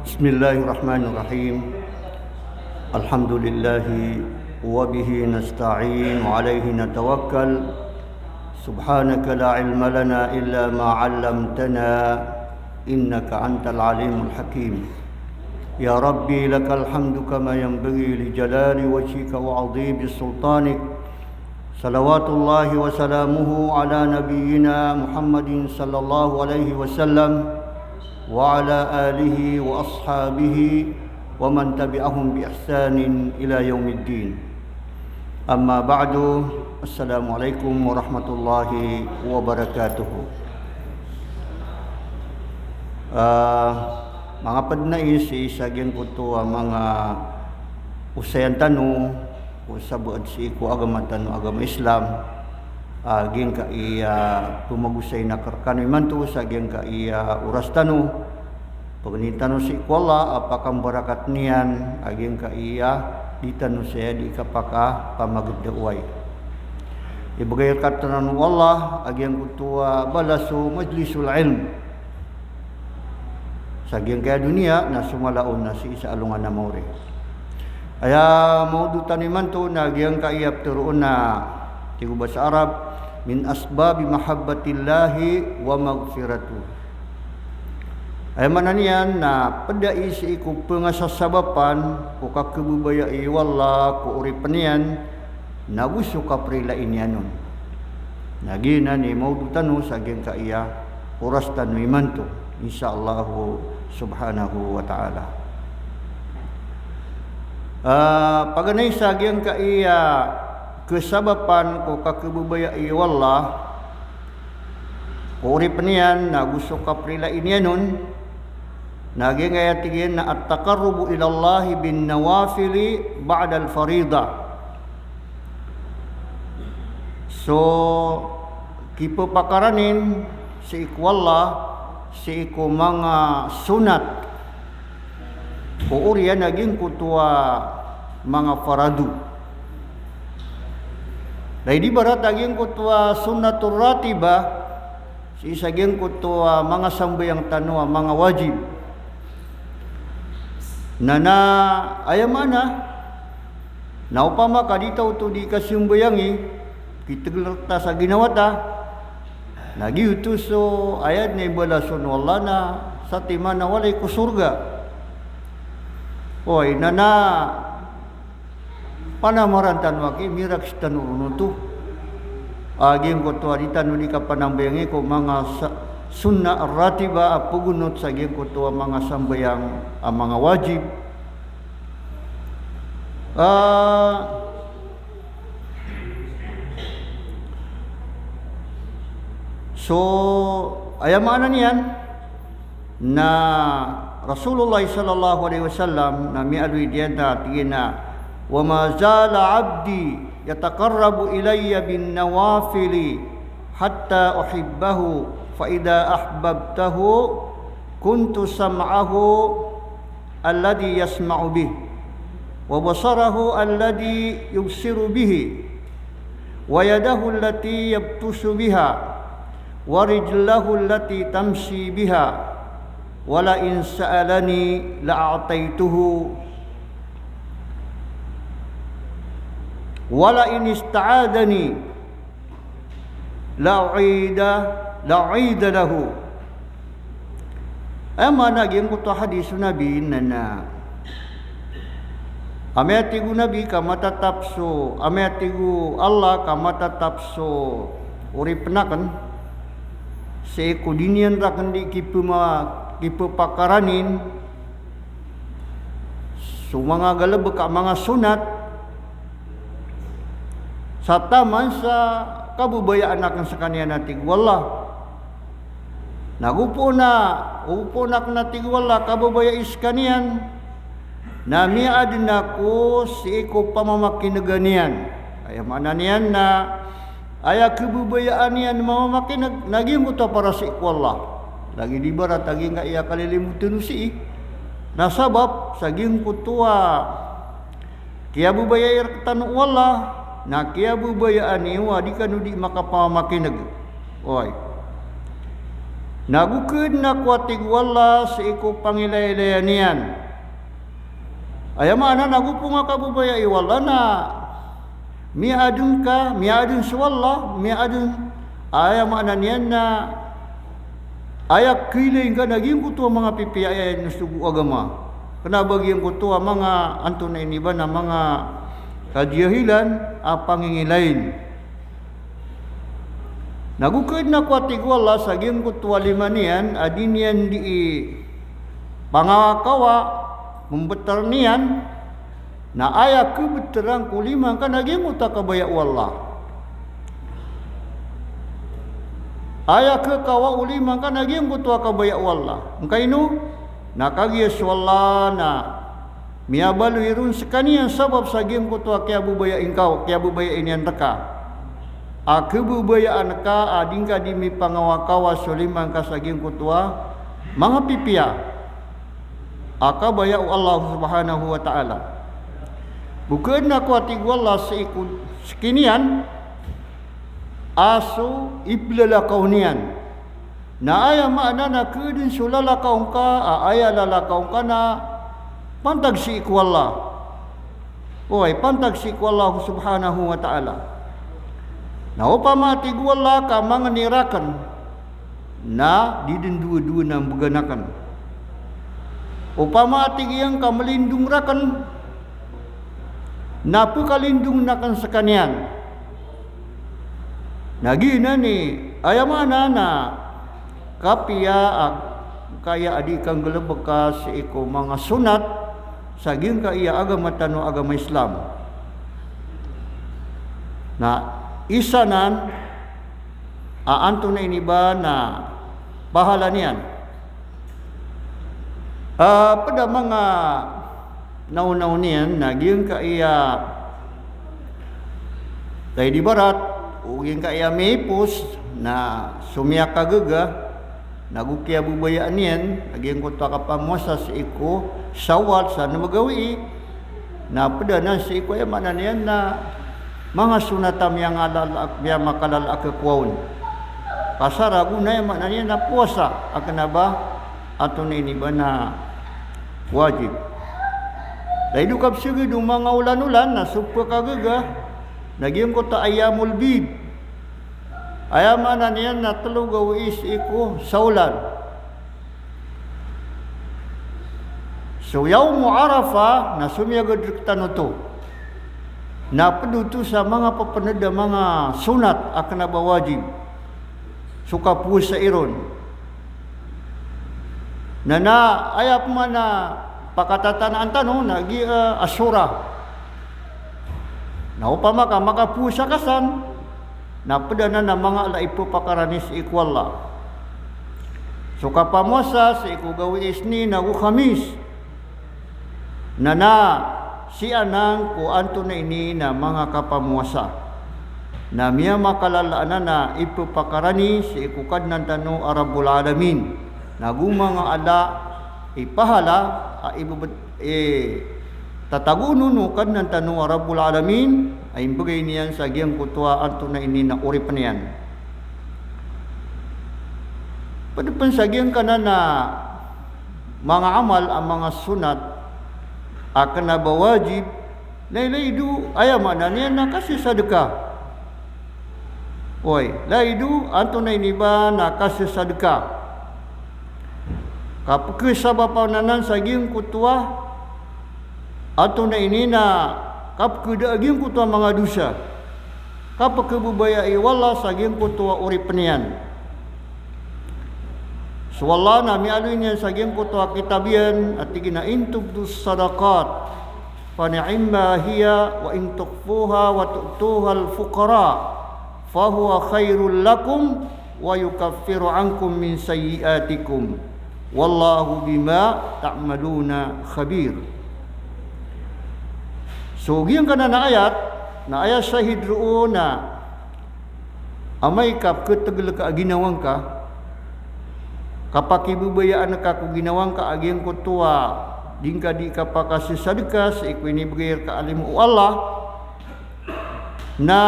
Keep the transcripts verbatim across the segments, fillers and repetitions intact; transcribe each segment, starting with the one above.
بسم الله الرحمن الرحيم. الحمد لله وبه نستعين وعليه نتوكل. سبحانك لا علم لنا إلا ما علمتنا إنك أنت العليم الحكيم. يا ربي لك الحمد كما ينبغي لجلال وجهك وعظيم سلطانك. صلوات الله وسلامه على نبينا محمد صلى الله عليه وسلم وعلى آله وأصحابه ومن تبعهم بإحسان إلى يوم الدين. أما بعد، السلام عليكم ورحمة الله وبركاته. Ah, manga pd na i sii sa giyangkoto a manga osayan tano, ko sabaad sii ko agama tano a agama Islam, a giyangkaya pmagosay akn rkano imanto sa giyangkaya oras tano. Pagni tano sii ko Allah a pakambarakat iyan a giyangkaya di tano saya di kapakapamagdaway. Ibgay rkatano o Allah a giyangkoto a balas o majlisul ilm sa giyangkaya doniya na so mala on na sii sa alongan a maori. Aya mawdu tano imanto na giyangkaya ptharoon a tig o basa Arab, min asbabi mahabbatillahi wa maghfiratuh. Aya maana niyan na pd aya sii ko pngasasabapan ko kakhababayai o Allah ko oripn iyan, nago so kaprilain iyan on. Na giyanan i mawdu tano sa giyangkaya oras tano imanto, insha Allah subhanahu wa ta'ala. Ah, paganay sa giyangkaya kasabapan ko kakhababayai o Allah ko oripn iyan nago so kaprilain iyan on, na giyangkaya tig iyan na at-taqarrubu ilallahi bin nawafili ba'dal faridah. So kipapakaranin sii ko Allah sii ko manga sonat ko oriyan a giyangkoto a manga farado. Na ibarat a giyangkoto a sonat ratibah, sii sa giyangkoto a manga sambayang tano a manga wajib. Na, na aya maana na opama ka di ta oto di kasambayangi, kitegel ta sa ginawa ta, na giyoto so aya dn i balas on o Allah na satiman a walay ko sorga. Oway, na, na panamaran tano aki, mirak tano ron oto a giyangkoto a di tano di kapanambayangi ko manga sa-, sunnah ratibah a pagonot sa giyangkoto a manga sambayang a manga wajib. Ah, so aya maana niyan na Rasulullah sallallahu alaihi wasallam na miyaaloy iyan a tig iyan a, "Wa ma zala abdi yataqarrabu ilayya bin nawafili hatta uhibbahu, fa idha ahbabtuhu kuntu sam'ahu alladhi yasma'u bih, wa basarahu alladhi yubsiru bihi, wa yadahu allati yabtishu biha, wa rijlahu allati tamshi biha, wa la in sa'alani la a'taytuhu, wa la in ista'adhani la u'idha, la u'idha lahu." Aya maana giyangkoto a hadis o Nabi na, na amay a tig o Nabi ka matatap so, amay a tig o Allah ka matatap so oripn akn sii ko di niyan rakn di kipma-, kipapakaranin so manga galbk a manga sonat, sa taman sa kababayaan akn skaniyan a tig o Allah. Na go poon a, go poon akn a tig o Allah kababayai skaniyan, na miyaadn ako sii ko pamamakin'ga niyan. Aya maana niyan na aya kababayaan iyan mamamakin'g na giyangkoto a para sii ko Allah. Lagid ibarat a giyangkaya kalilimotan o sii. Na sabap sa giyangkoto a kiyababayai rktano o Allah, na kiyababayaan iyo a di kano di makapamamakin'g. Oway. Na go ked na ko a tig o Allah sii ko pangilaylayan iyan. Aya maana na go pn a kababayai o Allah na miyaadn ka, miyaadn so Allah, miyaadn, aya maana niyan na aya kiilay ngka na giyangkoto a manga pipiya a aya inosogo o agama. Kna ba giyangkoto a manga antonaa ini ba na manga kajahilan a pangingilayn. Na go ked na ko a tig o Allah sa giyangkoto a lima niyan a di niyan dii pangawakawa, pmbtr iyan, na aya kebtran ko lima ngka na giyangkoto a kabaya o Allah. Aya kekawa o lima ngka na giyangkoto a kabaya o Allah. Ngkaino? Na kagiya so Allah na miyabaloy ron skaniyan sabap sa giyangkoto a kiyababayai ngka, kiyababayai niyan rka. A kebabayaan ka a di ngka dii mipangawakawa so lima ngka sa giyangkoto a manga pipiya a kabaya o Allah subhanahu wa ta'ala. Go ked na ko a tig o Allah sii ko skiniyan a so iplalakaw niyan. Na aya maana na ked dn so lalakaw ngka, a aya lalakaw ngka na pantag sii ko Allah. Oway, pantag sii ko Allah subhanahu wa ta'ala. Na opama a tig o Allah ka mangni rakn, na di dn dowa-dowa na mbgan akn. Opama a tig iyan ka mlindong rakn, na pkalindong akn skaniyan. Na giyanan i, aya maana na kapiya a, kaya a di kanggalbka sii ko manga sonat sa giyangkaya agama tano a agama Islam. Na isa nan a antonaa ini ba na pahala niyan. Ah, pd a manga naonaw niyan na giyangkaya tayd i barat, o giyangkaya miipos, na so miyakagaga, na go kiyababayaan iyan a giyangkoto a kapamowasa sii ko Shawwal sa nm a gawii, na pd anan sii ko, aya maana niyan na manga sonat a miyangalala, miyamakalala a khakowa on. Ka sa ragon na aya maana niyan na powasa a kna ba antonaa ini ba na wajib. Layd o kapsagad o manga olan-olan na so pkagaga na giyangkoto a ayyamul bid. Aya maana niyan na tlo gawii sii ko saolan. So Yawmu Arafah na somiyagad rktano oto. Na pd oto sa manga pphan'd a manga sonat a kna ba wajib so kapowasai ron. Na, na aya pman a pakatatanaan tano na giya, eh, Ashura. Na opama ka makapowasa ka san, na pd anan a manga ala a ippakarani sii ko Allah. So kapamowasa sii ko gawii Isnin ago Khamis. Na, na sii anan ko antonaa ini na manga kapamowasa na miyamakalala anan a ippakarani sii ko Kadnan tano a Rabbul Alamin. Na go manga ala i pahala a ibbt, eh, tatagoon on o Kadnan tano a Rabbul Alamin a imbgay niyan sa giyangkoto a antonaa ini na oripn iyan. Pd pn sa giyangkanan a manga amal a manga sonat a kna ba wajib, na layd o, aya maana niyan na kasasadka. Oway, layd o antonaa ini ba na kasasadka. Kapkhasabapan anan sa giyangkoto a antonaa ini na kapkhada a giyangkoto a manga dosa. Kapkhababayai o Allah sa giyangkoto a oripn iyan. So Allah na miyaaloy niyan sa giyangkoto a kitab iyan a tig iyan a, "In tubdus sadaqat fa ni'ma hiya wa in tukhfuha wa tu'tuhal fuqara fa huwa khairul lakum wa yukaffiru ankum min sayyi'atikum wallahu bima ta'maluna khabir." So giyangkanan a ayat, na aya shahid roo na amay ka pkhatgl ka a ginawa ngka, kapakibabayaan ka ko ginawa ngka a giyangkoto a di ngka dii kapakasasadka sii ko inibgay rka a limo o Allah, na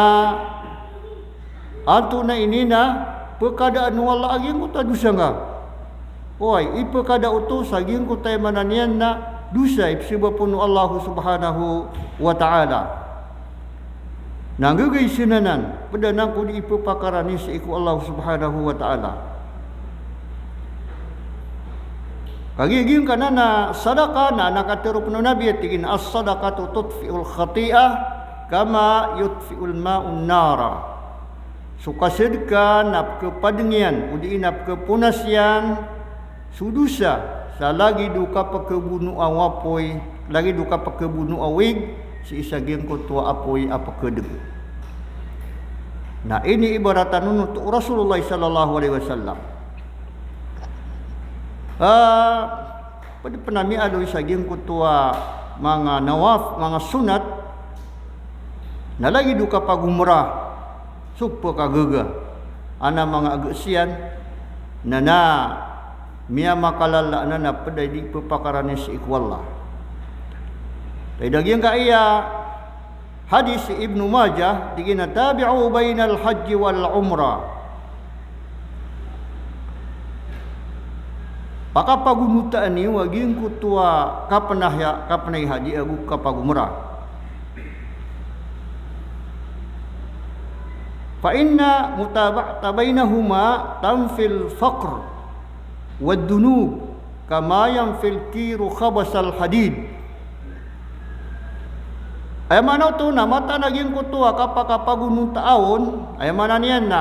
antonaa ini na pkhadaan o Allah a giyangkoto a dosa ngka. Oway, ipekada oto sa giyangkoto a aya maana niyan na dosa, ipesebap on o Allah subhanahu wa ta'ala. Na nggagaisen anan, ped anan ko di ipepakarani sii ko Allah subhanahu wa ta'ala. Kagiya giyangkanan a sadaka na, na katharo pen o Nabi a tig iyan a, "As-sadaqatu tutfi'ul khati'ah kama yutfi'ul ma'un nara." So kasadka na pekepadeng iyan, odi na pekeponas iyan so dosa, sa lagid o kapekebonoa o apoy, lagid o kapekebonoa o ig sii sa giyangkoto a apoy a pekedeg. Na iniibaratan on oto o Rasulullah sallallahu alaihi wasallam. Ah, ped pen a miyaaloy sa giyangkoto a manga nawaf-, manga sunnat, na lagid o kapagomra, so pekagaga, ana manga ages iyan, na, na miyamakalala anan a ped a di pepakarani sii ko Allah. Ped a giyangkaya hadis i Ibnu Majah, tig iyan a, "Tabi'u bainal hajji wal umrah." Pakapagonotaan iyo a giyangkoto a kapenaya, kapenay haji ago kapagomra. Fa inna mutaba'ata bainahuma tanfil faqr wad dunub kama yanfil kiru khabasal hadid. Aya maana oto na mataan a giyangkoto a kapakapagonota on, aya maana niyan na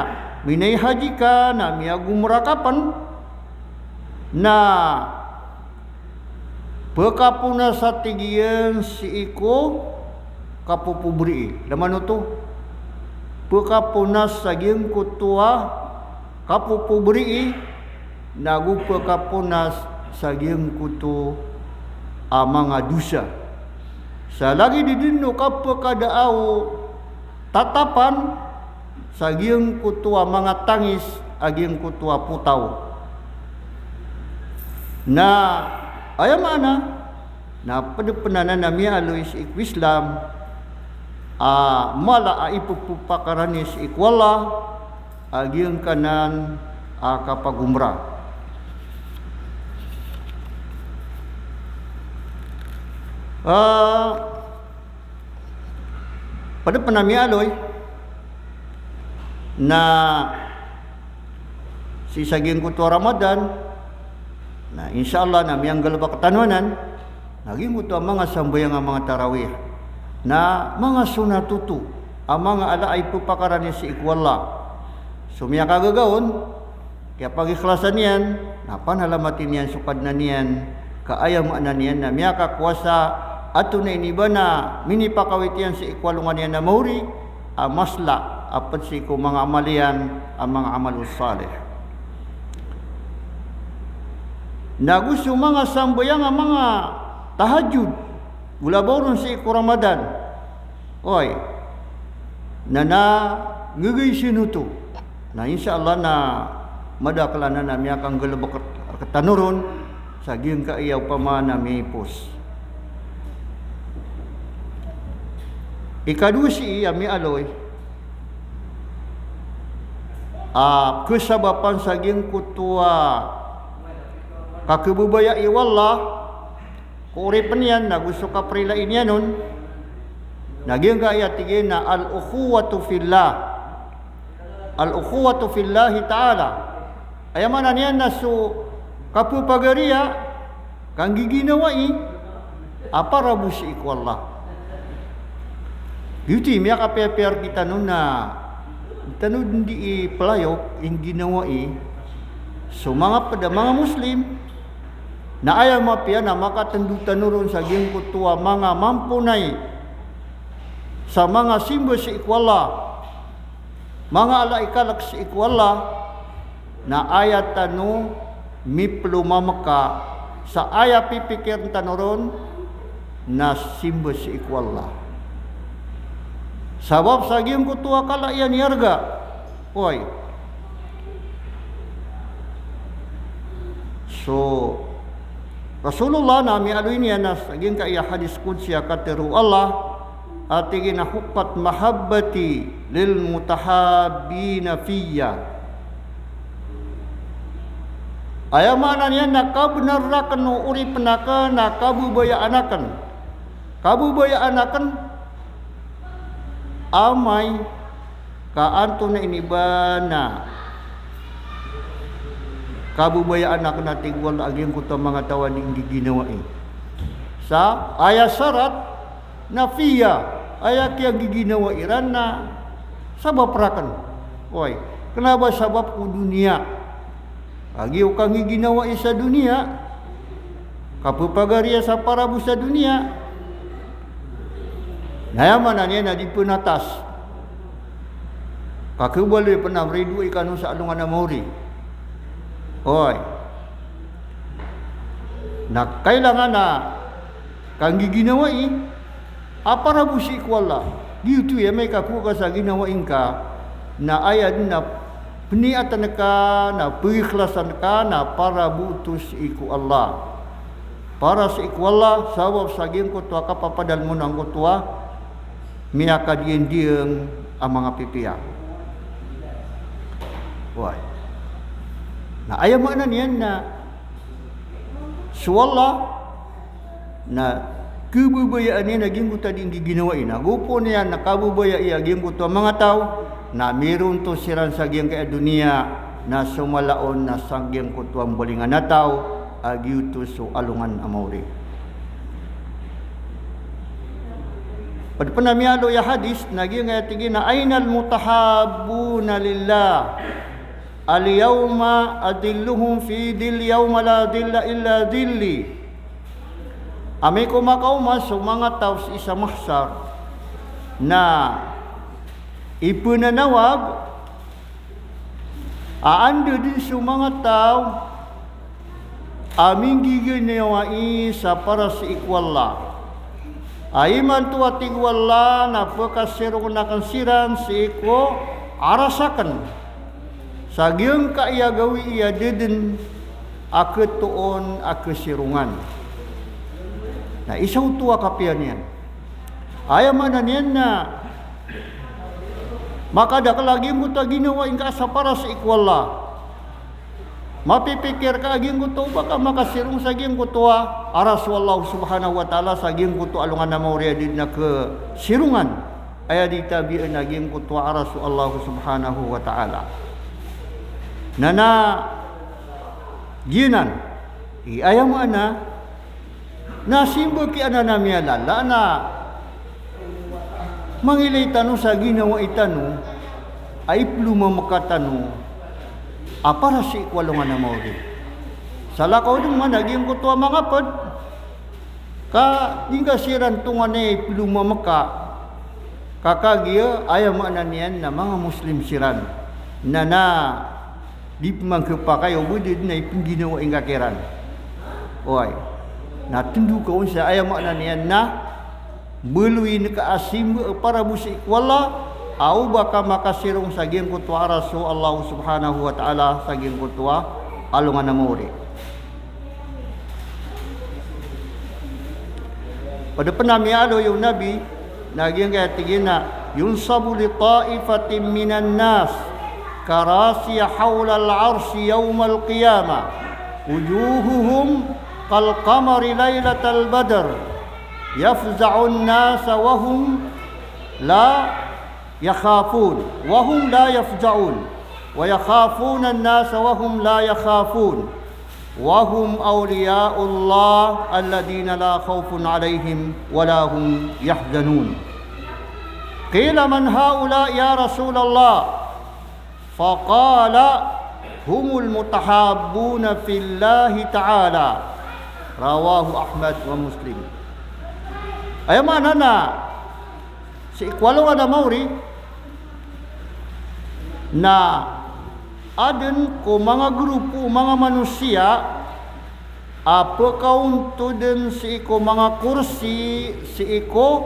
minay haji ka, na miyagomra ka pen, na pekaponas a tig iyan sii ko kapopobrii. Aya maana oto, pekaponas sa giyangkoto a kapopobrii, na go pekaponas sa giyangkoto a manga dosa. Sa lagid i den o kapekada o tatapan sa giyangkoto a manga tangis a giyangkoto a potaw. Na aya maana na ped pen anan a miyaaloy sii ko Islam a mala a ipepepakarani sii ko Allah a giyangkanan a kapagomra. Ah, ped pen a miyaaloy na sii sa giyangkoto a Ramadan, na insha Allah na miyanggalebek tano anan, na giyangkoto a manga sambayang a manga tarawih, na manga sunnat oto a manga ala a ipepakarani sii ko Allah. So miyakagaga on, kiyapagikhlasan iyan, na panalamatin iyan so Kadnan iyan, ka aya maana niyan na miyakakowa sa ato na ini ba na minipakawit iyan sii ko alongan iyan a maori, a masla a ped sii ko manga amal iyan a manga amalus salih. Na go so manga sambayang a manga tahajjud, go labaw ron sii ko Ramadan. Oway. Na, na nggagaisen oto. Na insha Allah na madakel anan a miyakanggalebek rektano ron sa giyangkaya opama na miipos. Ikadowa sii a miyaaloy a kesabapan sa giyangkoto a kakebabayai o Allah ko oripen iyan, na go so kaperilai niyan on, na giyangkaya tig iyan a al-ukhuwatu fillah. Al-ukhuwatu fillahi ta'ala. Aya maana niyan na so kapepagariya, kanggiginawai a para bo sii ko Allah. Giyoto i miyakapiyapiya rektano na di tano den dii pelayok, ingginawai so manga ped a manga Muslim. Na aya mapiya na makatendo tano ron sa giyangkoto a manga mamponay sa manga simba sii ko Allah, manga ala i kalek sii ko Allah, na aya tano miplomameka sa aya pipikiren tano ron na simba sii ko Allah. Sabap sa giyangkoto a kala iyan i arga. Oway. So Rasulullah na miyaaloy niyan a sa giyangkaya hadis qudsi a katharo o Allah a tig iyan a, "Huqqat mahabbati lil mutahabbina fiyya." Aya maana niyan na kabnar rakn o oripn akn na kababayaan akn. Kababayaan akn amay ka antonaa ini ba na kababayaan akn a tig o Allah a giyangkoto a manga taw a di nggiginawai. Sa aya sarat na fiya, aya kiyanggiginawai iran na sabap rakn. Oway, kna ba sabap ko doniya. A giya o kanggiginawai sa doniya, kapphagariya sa para bo sa doniya. Na aya maana niyan na di pnatas. Ka khabaloy pn a mridoay kano sa alongan a maori. Oway. Na kailangan a kanggiginawai a para bo sii ko Allah. Giyoto i amay ka kowa ka sa ginawai ngka na aya dn a pniyatan ka, na pagikhlasan ka, na para bo oto sii ko Allah. Para sii ko Allah, sabap sa giyangkoto a kapapadalm on angkoto a miyakadiyandiyang a manga pipiya. Oway. Na aya maana niyan na so Allah na khababayaan iyan a giyangkoto a di nggiginawai. Na go pn iyan na kababayai a giyangkoto a manga taw, na mironto siran sa giyangkai a doniya, na so mala on na sa giyangkoto a mbalingan a taw, a giyoto so alongan a maori. Pd pn a miyaaloy a hadis, na giyangkai a tig iyan a, "Aynal mutahabbuna lillah? Al-yawma adhilluhum fi dhilli yawma la dhilla illa dhilli." Amay ko makaoma so manga taw sii sa mahsar na ipnanawag a anda dn so manga taw a minggiginawai sa para sii ko Allah. A imanto a tig o Allah na pkasirong akn siran sii ko aras akn. Sa giyangkai a gawii a da dn a khatoon a khasirongan. Na isa oto a kapiya niyan. Aya maana niyan na makadakl a giyangkoto a ginawai ngka sa para sii ko Allah. Mapipikir ka a giyangkoto o ba ka makasirong sa giyangkoto a aras o Allah subhanahu wa ta'ala, sa giyangkoto a alongan a maori a di dn a khasirongan. Aya di tabian a giyangkoto a aras o Allah subhanahu wa ta'ala. Na na giyanan i aya maana na simba ki anan a miyalala na mangilay tano sa ginawai tano a iplomamakatano a para sii ko alongan a maori. Salakaw dn man a giyangkoto a manga pd ka di ngka siran tonganay a iplomamaka, ka kagiya aya maana niyan na manga Muslim siran. Na na di pman khapakay o ba da dn a ipngginawai ngka kiran. Oway. Na tndo ka on sa aya maana niyan na baloy ngka a simba a para bo sii ko Allah, a o ba ka makasirong sa giyangkoto a aras o Allah subhanahu wa ta'ala, sa giyangkoto a alongan a maori. Pd pn a miyaaloy o Nabi na giyangkai a tig iyan a, "Yunsabu li ta'ifatin minan nas karasiya hawlal arshi yawmal qiyamah, wujuhuhum kal qamari laylatal badr, yafza'un nasa wa hum la yakhafun, wa hum la yafza'un, wa yakhafunan nasa wa hum la yakhafun, wa hum awliya'ullah alladhina la khawfun alayhim wa la hum yahzanun." Qila, "Man ha'ula ya Rasulallah?" Faqala, "Humul mutahabbuna fillahi ta'ala." Rawahu Ahmad wa Muslim. Aya maana na sii ko alongan a maori na adn ko manga grupo o manga manosiya a pkaonto dn sii ko manga korsi sii ko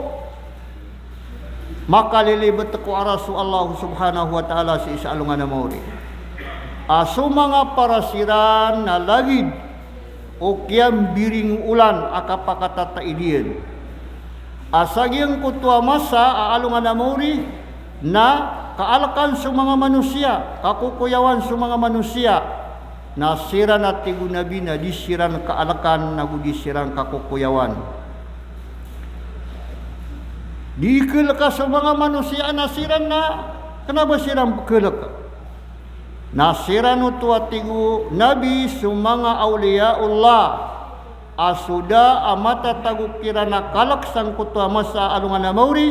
makalilibet ko aras o Allah subhanahu wa ta'ala sii sa alongan a maori. A so manga para siran na lagid o kiyambiring o olan a kapakatataid iyan. A sa giyangkoto a masa a alongan a maori na kaalkan so manga manosiya, kakokoyawan so manga manosiya, Na siran a tig o Nabi na di siran kaalkan, nago di siran kakokoyawan. Di kalka so manga manosiya na siran na kna ba siran kalka. Na siran oto a tig o Nabi so manga awliyaullah a so da a matatago kiran a kalk sangkoto a masa a alongan a maori,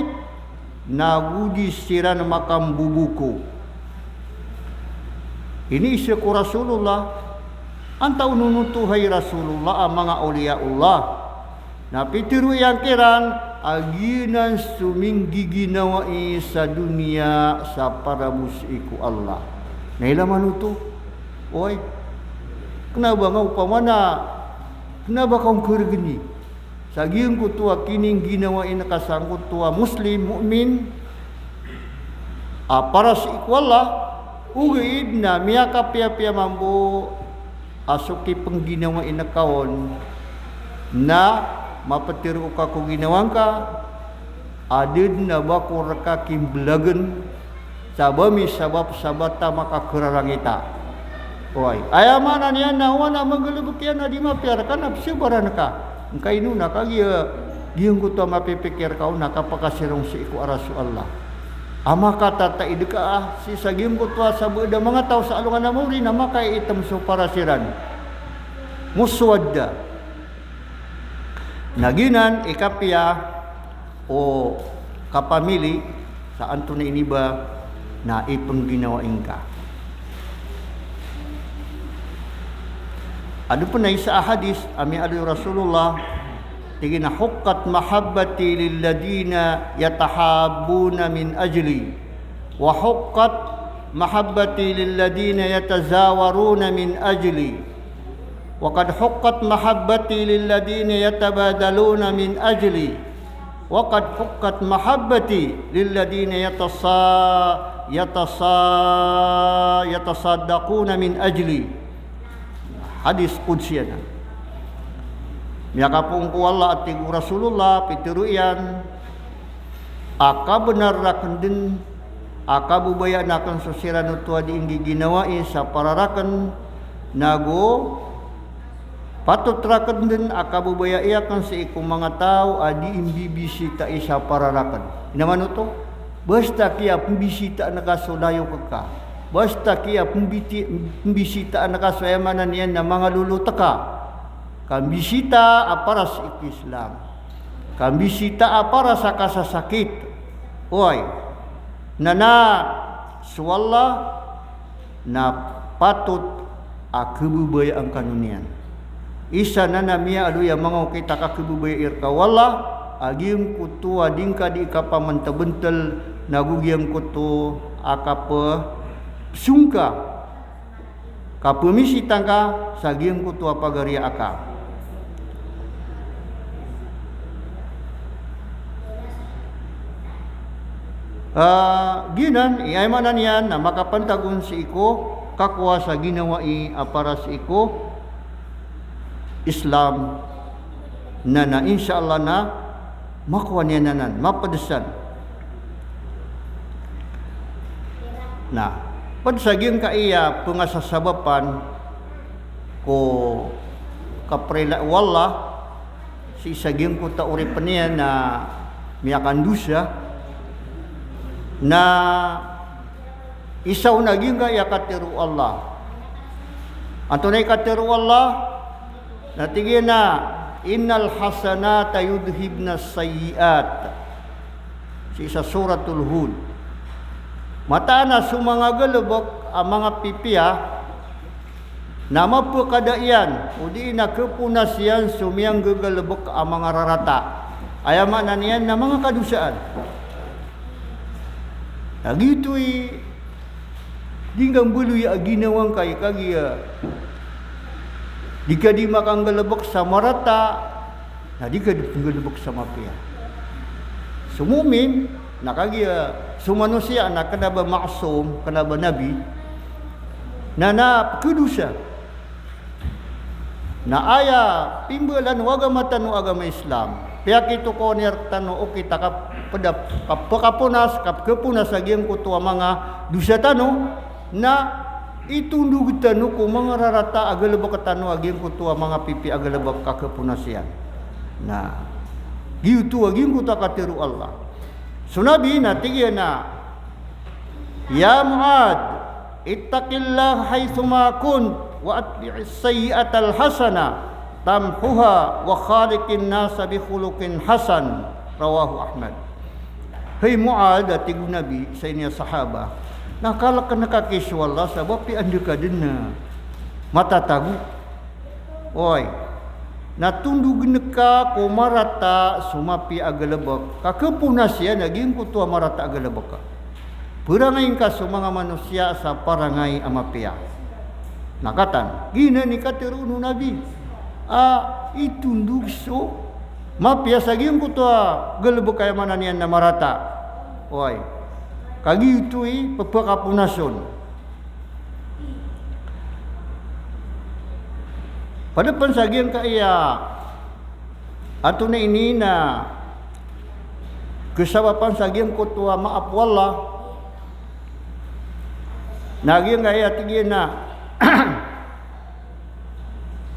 nago di siran makamboboko. Iniiza ko Rasulullah, antaa on oto hay Rasulullah a manga awliyaullah? Na pitharo iyan kiran a giyanan so minggiginawai sa doniya sa para bo sii ko Allah. Na ilay man oto, oway, kna ba nga opama na, kna ba ka on kargni sa giyangkoto a kiningginawai ngka sangkoto a Muslim, mu'min, a para sii ko Allah, ogaid na miyakapiyapiya mambo a so kipngginawai ngka on na maptharo ka ko ginawa ngka, a da dn a ba ko rka kimblagn, sa ba misabap sa ba ta makakrarangita. Oway. Aya maana niyan na o ana manggalbk iyan a di mapiya rka na pzabaran ka. Ngkaino na kagiya giyangkoto a mapipikir ka on na kapakasirong sii ko aras o Allah. A makatataid ka a sii sa giyangkoto a sabaad a manga taw sa alongan a maori na makaiitm so para siran. Muswadda. Na giyanan i kapiya o kapamili sa antonaa ini ba na ipngginawai ngka. Adn pn a isa a hadis a miyaaloy o Rasulullah, tig iyan a, "Huqqat mahabbati lilladhina yatahabbuna min ajli, wa huqqat mahabbati lilladhina yatazawaruna min ajli." Wa qad huqqat mahabbati lilladhina yatabadaluna min ajli, wa qad huqqat mahabbati lilladhina yatasa-, yatasa-, yatasaddaquna min ajli. Hadis qudsi anan. Miyakapoon ko Allah a tig o Rasulullah, pitharo iyan, a kabnar rakn dn a kababayaan akn so siran oto a di inggiginawai sa para rakn, nago patot rakn dn a kababayai akn sii ko manga taw a di imbibisitai sa para rakn. Ino man oto? Basta kiyapmbisitaan ka so layok ka. Basta kiyapmbiti-, mbisitaan ka so, aya maana niyan na manga lolot ka. Kambisita a para sii ko Islam. Kambisita a para sa kasasakit. Oway. Na na so Allah na patot a khababayaan kano niyan. Isa nan a miyaaloy a manga okit a kakhababayai rka o Allah a giyangkoto a di ngka di kapamantbntl, nago giyangkoto a kapsong ka, kapamisita ngka sa giyangkoto a pagariya aka. Ah, giyanan i aya maana niyan na makapantag on sii ko kakowa sa ginawai a para sii ko Islam, na na insha Allah na makowa niyan anan, mapd san. Na pd sa giyangkaya pngasasabapan ko kaprila o Allah sii sa giyangkoto a oripn iyan a miyakandosa, na isa on a giyangkaya katharo o Allah. Antonaa i katharo o Allah? Na tig iyan a, "Innal hasanati yudhhibnas sayyiat." Sii sa Suratul Hud. Mataan a so manga galbk a manga pipiya na mapkhada iyan, odi na khaponas iyan so miyanggagalbk a manga rarata. Aya maana niyan na manga kadosaan. Na giyoto i di ngka mbaloya a ginawa ngka i kagiya di ka di makanggalbk sa marata, na di ka di pnggalbk sa mapiya. So mu'min, na kagiya so manosiya na kna ba ma'sum, kna ba nabi, na na pkhadosa. Na aya pimbalan o agama tano a agama Islam, piyakitokawan iyan rktano o okit a kapda, kap-, kapkaponas, kapkaponas a giyangkoto a manga dosa tano, na Itondog tano ko manga rarata a galebek tano a giyangkoto a manga pipiya a galebek ka khaponas iyan. Na giyoto a giyangkoto a katharo o Allah. So Nabi na tig iyan a, "Ya Muadh, ittaqillaha haythuma kunt, wa atbi'is sayyi'atal hasanah tamhuha, wa khaliqin nasa bi khuluqin hasan." Rawahu Ahmad. Hay Muadh, a tig o Nabi sa iniya sahaba, na kaleken ka ki so Allah sa ba piya anda ka den matatago. Oy, na tondogen ka ko marata so mapiya a galebek, ka khaponas iyan a giyangkoto a marata a galebek. Perangayin ka so manga manosiya sa parangay a mapiya. Na katan, giyanan i katharo o Nabi a itondog so mapiya sa giyangkoto a galebek, aya maana niyan na marata. Oy, ka giyoto i pepakaponas on. Padapen sa giyangkaya antonaa ini na kesabapan sa giyangkoto a maap o Allah, na giyangkaya tig iyan a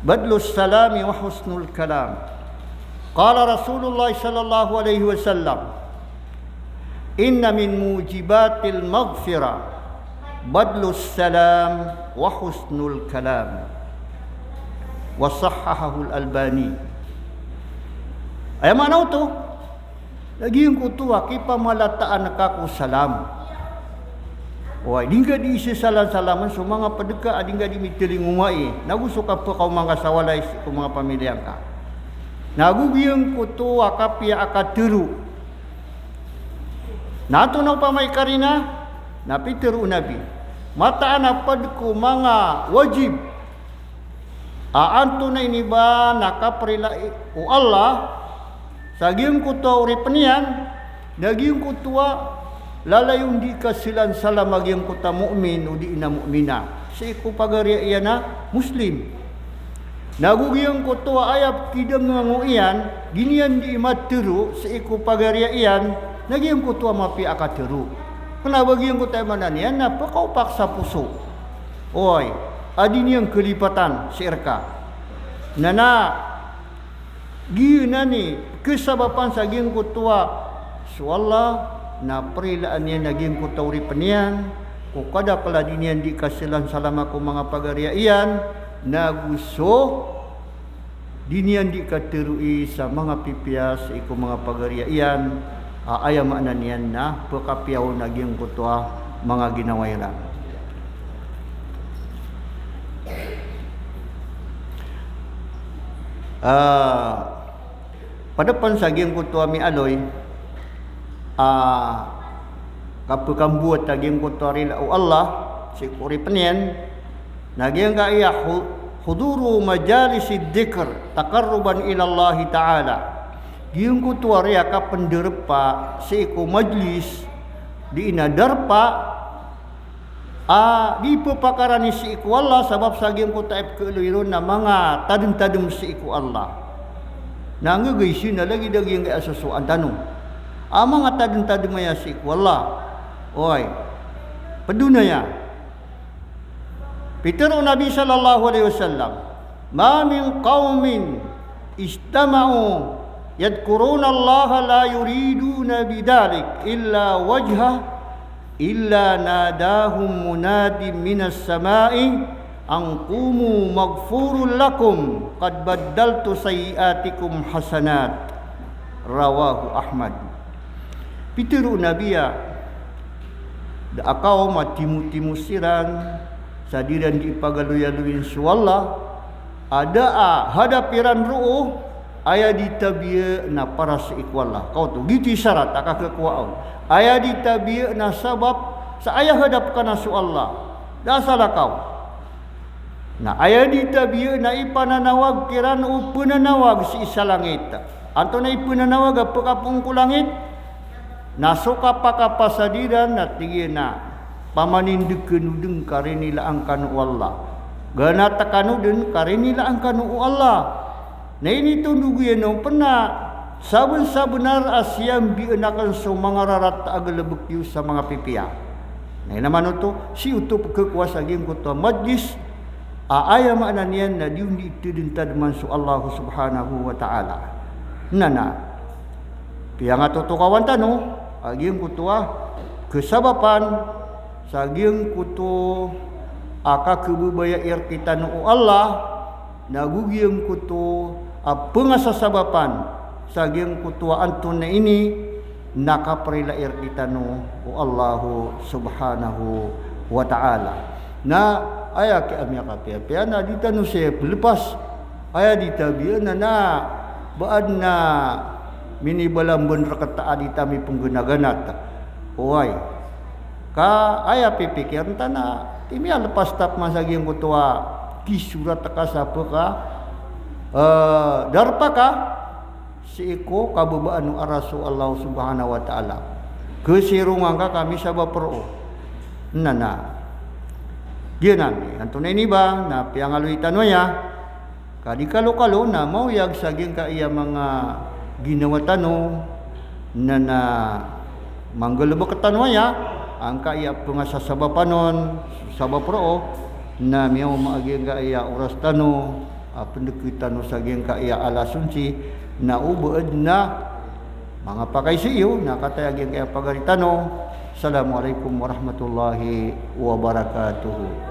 badlus salami wa husnul kalam. Qala Rasulullah sallallahu alaihi wasallam, "Inna min mujibatil maghfirah badlus salam wa husnul kalam." Wa sahhahahul Albani. Aya maana oto, na giyangkoto a kipamalataan ka ko salam. Oway, di ngka di isasalam-salaman so manga ped ka a di ngka di mitalingoma i, nago so kapekaoma ngka sa walay sii ko manga pamiliya ngka. Nago giyangkoto a kapiya a katharo. Na antonaa opama i karina, na pitharo o Nabi, mataan a ped ko manga wajib a antonaa ini ba na kaprila o Allah sa giyangkoto a oripen iyan, na giyangkoto a lalayon di kasalam-salam a giyangkoto a mu'min odi na mu'mina sii ko pagariya iyan a Muslim. Nago giyangkoto a aya pekidangango iyan, di niyan di matharo sii ko pagariya iyan, na giyangkoto a mapiya a katharo. Kena ba giyangkoto a aya maana niyan na pekaopak sa poso. Oway, a di niyan kalipatan sii reka. Na na giyanan i kesabapan sa giyangkoto a so Allah na prilaan iyan a giyangkoto a oripen iyan ko kadakel a di niyan di kasalam-salama ko manga pagariya iyan, nago so di niyan di katharoi sa manga pipiya sii ko manga pagariya iyan, a aya maana niyan na pekapiya on a giyangkoto a manga ginawa iran. Ah, padapen sa giyangkoto a miyaaloy a kapekamboat a giyangkoto a rila o Allah sii ko oripen iyan, na giyangkaya hu-, huduru majalisid dhikr taqarruban ilallahi ta'ala. Giyangkoto a riya kapendarpa sii ko majlis di ina darpa a di pepakarani sii ko Allah, sabap sa giyangkoto a ipkhaaloy ron na manga tadem-tadem sii ko Allah. Na nggagaisi na lagid a giyangkaya sosoan tano a manga tadem-tadem aya sii ko Allah. Oy, pedonaya. Pitharo o Nabi sallallahu alaihi wasallam, "Ma min qaumin ijtama'u yadhkurunallaha la yuriduna bidhalik illa wajhah, illa nadahum munadin minas sama'i an qumu maghfurun lakum qad baddaltu sayyi'atikum hasanat." Rawahu Ahmad. Pitharo o Nabi a da a kaom a timotimo siran sa di ran di pagaloyaloyin so Allah, a da a hadap iran roo, aya di tabiya na para sii ko Allah. Kaoto, giyoto i sarat a kakhakowa on. Aya di tabiya na sabap sa aya hadap ka na so Allah. Da a salakaw. Na aya di tabiya na ipananawag kiran o pananawag sii sa langit. Antonaa i pananawag a pekapoon ko langit? Na so kapakapasad iran na tig iyan a, pamanindeg kano den ka rinilaan kano o Allah. Ganat kano den ka rinilaan kano o Allah. Na initondog iyan on pen a saben-sabenar a siyambian aken so manga rarata a galebek iyo sa manga pipiya. Na ino man oto, sii oto pkhakowa sa giyangkoto a majlis a aya maana niyan na di on di itadntad man so Allah subhanahu wa ta'ala. Na na piyangatotokawan tano a giyangkoto a kasabapan sa giyangkoto a kakhababaya i rktano o Allah, na go giyangkoto a pngasasabapan sa giyangkoto a antonaa ini na kaprila i rktano o Allah subhanahu wa ta'ala. Na aya ki a miyakapiyapiya na di tano saya plpas, aya di tabiya na na ba adn a minibalamban rkta a di ta mipnggnaganat. Oway. Ka aya pipikirn ta na, ti miyalpas ta pman sa giyangkoto a kisorat ka sa pka, eh, darpa ka sii ko kababaan o aras o Allah subhanahu wa ta'ala. Khasirongan ka ka misabap roo. Na na. Giyanan i antonaa ini ba na piyangaloy tano aya. Ka di kalokalo na maoyag sa giyangkaya manga ginawa tano, na na manggalbk tano aya, angkaya pngasasabapan on, sabap roo, na miyaoma a giyangkaya oras tano a pndk tano sa giyangkaya alas onse, na o ba adn a manga pakaiza iyo, na kataya giyangkaya pagari tano. Assalamu alaikum warahmatullahi wabarakatuh.